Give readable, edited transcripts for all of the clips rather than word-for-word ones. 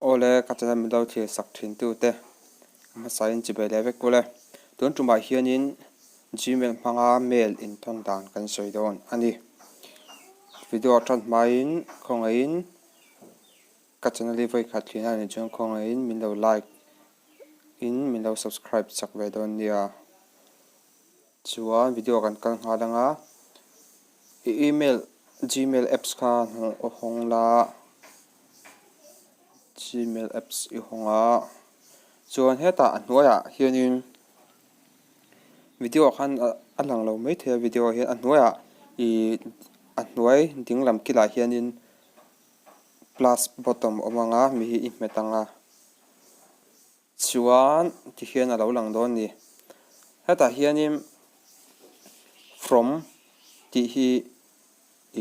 Awle, ka channel min lo thlir sak thin tu te a hmasa in chibei leh vek ule. Tun tumah hianin Gmail hmanga mail inthawn dan kan sawi dawn a ni. Video a tan hmain khawngaihin ka channel hi vawi khat thlirna a nih chuan khawngaihin min lo like in min lo subscribe chak ve dawn nia. Chuan video kan kal nghal ang a, i email gmail apps kha hawng la, gmail apps i hawng a, chuan hetah a hnuaiah hianin video ah khan a lang lo maithei a video ah hian a hnuaiah ih a hnuai ding lam kilah hianin plus button a awm ang a mi hi i hmet ang a. Chuan tihian a lo lang dawn a ni. Hetah hianin from tih hi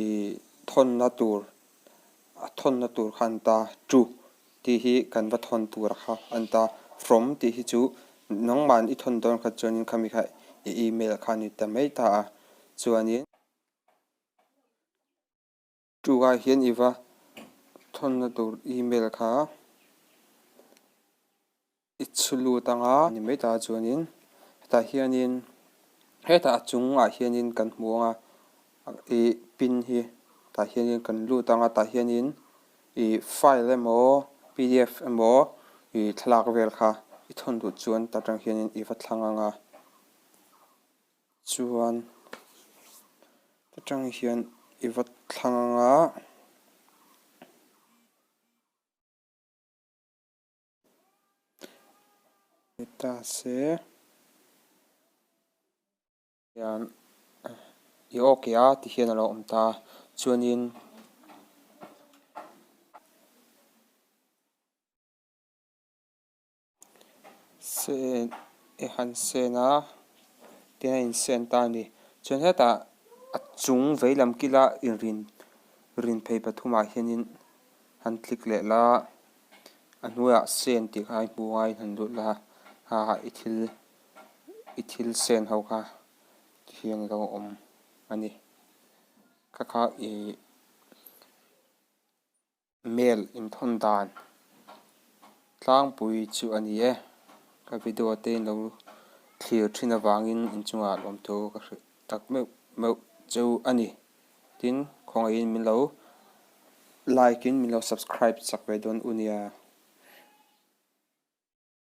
ih thawnna tur a thawnna tur kha a ni ta, to tih hi kan va thawn tur kha a ni ta, from tih hi chu nangmahni i thawn dawn kha chuanin khami kha i email kha a ni ta mai ta a, chuanin. Chuvah hian i va thawnna tur email kha i chhu lut ang a ni mai ta chuanin hetah hianin hetah a chungah hianin kan hmu ang a ih pin hi tah hianin kan lut ang a tah hianin ih file emaw pdf emaw ih thlalak vel kha i thawn duh chuan ta tang hianin i va thlang ang a. Chuan atang hian i va thlang ang a. Ni ta se. Hian i aw ke a ti hian a lo awm ta. Chuanin. Sen i han sen a tin a insen ta a ni. Chuan hetah a chung vei lam kila inrin rin phei pathumah hianin han click leh la a hnuaiah sen tih kha a hmu a in han lut la a i thil i thil sen ho kha tihian a lo awm a ni. Kha kha ih. Mail inthawn dan tlangpui chu a ni e. Ka video te in lo thlir thin avangin inchungah lawmthu ka hrilh tak meuh meuh chu a ni. Tin, khawngaihin min lo like in min lo subscribe chak ve dawn u nia.